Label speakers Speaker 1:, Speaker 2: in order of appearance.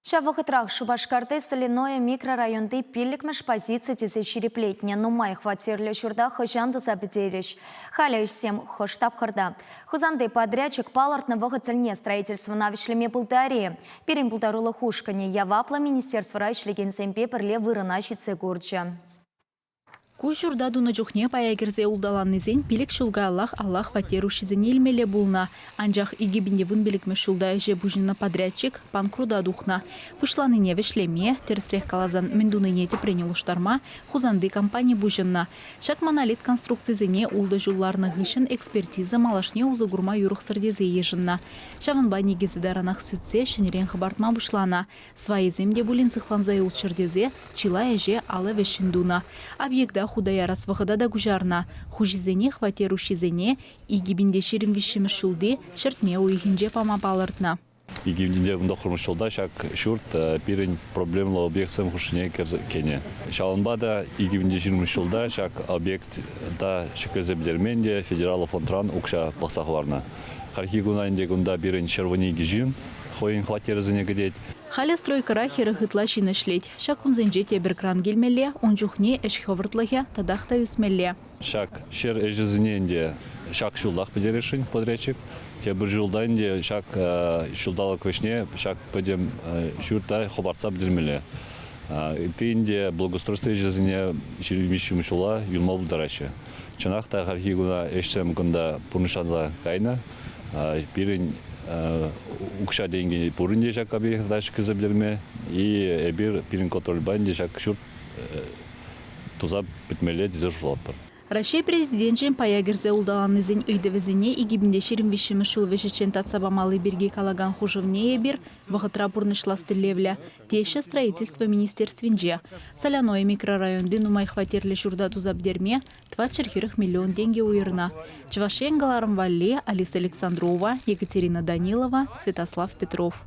Speaker 1: Ҫав вӑхӑтрах Шупашкарти Соляное микрорайонти пиллӗкмӗш позици тесе ҫирӗплетнӗ нумай хваттерлӗ ҫурта хӑҫан туса пӗтерӗҫ? Халӗ ӗҫсем хӑш тапхӑрта? Хусанти подрядчик палӑртнӑ вӑхӑт тӗлне строительствӑна вӗҫлеме пултарӗ-и? Пирӗн пултарулӑх ушкӑнӗ яваплӑ министерствӑра ӗҫлекенсемпе пӗрле вырӑна ҫитсе курчӗ.
Speaker 2: Ку ҫурта тунӑ чухне пая кӗрсе улталаннисен пилӗк ҫул каяллах алла хваттер уҫҫисене илмелле пулнӑ. Анчах 2015-мӗш ҫулта ӗҫе пуҫӑннӑ подрядчик панкрута тухнӑ. Пуҫланине вӗҫлеме, тӗрӗсрех каласан, мӗн тунине тӗпрен улӑштарма Хусанти компани пуҫӑннӑ. Ҫак монолит конструкцисене ултӑ ҫул ларнӑ хыҫҫӑн экспертиза малашне усӑ курма юрӑхсӑр тесе йышӑннӑ. Ҫавӑнпа никӗсӗ таранах сӳтсе ҫӗнӗрен хӑпартма пуҫланӑ. Свайӗсем те пулин сыхланса юлччӑр тесе чылай ӗҫе алӑ вӗҫҫӗн тунӑ. Объекта хута ярас вӑхӑта та куҫарнӑ. Хуҫисене хваттер уҫҫисене 2023-мӗш ҫулти ҫӗртме уйӑхӗнче пама палӑртнӑ.
Speaker 3: 2019 ҫулта ҫак ҫурт пирӗн проблемлӑ объектсем хушшине кӗнӗ. Ҫавӑнпа та 2020 ҫулта ҫак объекта ҫӗклесе пӗтермен те федераллӑ фондран укҫа пӑхса хӑварнӑ. Хальхи куна ӗнтӗ кунта пирӗн 112 ҫын хӑйӗн хваттерӗсене кӗтет.
Speaker 2: Халӗ стройкӑра 40 ытла ҫын ӗҫлет. Ҫак кунсенче тепӗр кран килмелле, ун чухне ӗҫ хӑвӑртлӑхӗ татах та ӳсмелле.
Speaker 3: Ҫак ҫӗр ӗҫӗсене ӗнтӗ ҫак ҫултах пӗтересшӗн подрядчик. Тепӗр ҫулта ӗнтӗ ҫак ҫулталӑк вӗҫне ҫак пӗтӗм ҫурта хӑпартса пӗтермелле. Ытти ӗнтӗ благоустройство ӗҫӗсене 23 ҫула юлма пултараҫҫӗ. Чӑнах та хальхи куна ӗҫсем кунта пурнӑҫланса кайнӑ. Пирӗн укҫа-тенкӗ пур ӗнтӗ ҫак объекта ҫӗклесе пӗтерме. И эпир пирӗн контрольпа ӗнтӗ ҫак ҫурт туса пӗтмелле тесе шутлатпӑр.
Speaker 2: Раҫҫей Президенчӗн пая кӗрсе улталаннисен ыйтӑвӗсене 2023-мӗш ҫул вӗҫӗччен татса памалли пирки калакан хушӑвне эпир вӑхӑтра пурнӑҫлас тӗллевлӗ, теҫҫӗ строительство министерствинче. Соляное микрорайонти нумай хваттерлӗ ҫурта туса пӗтерме 440 миллион тенкӗ уйӑрнӑ. Чӑваш Ен кӑларӑм валли Алиса Александрова, Екатерина Данилова, Святослав Петров.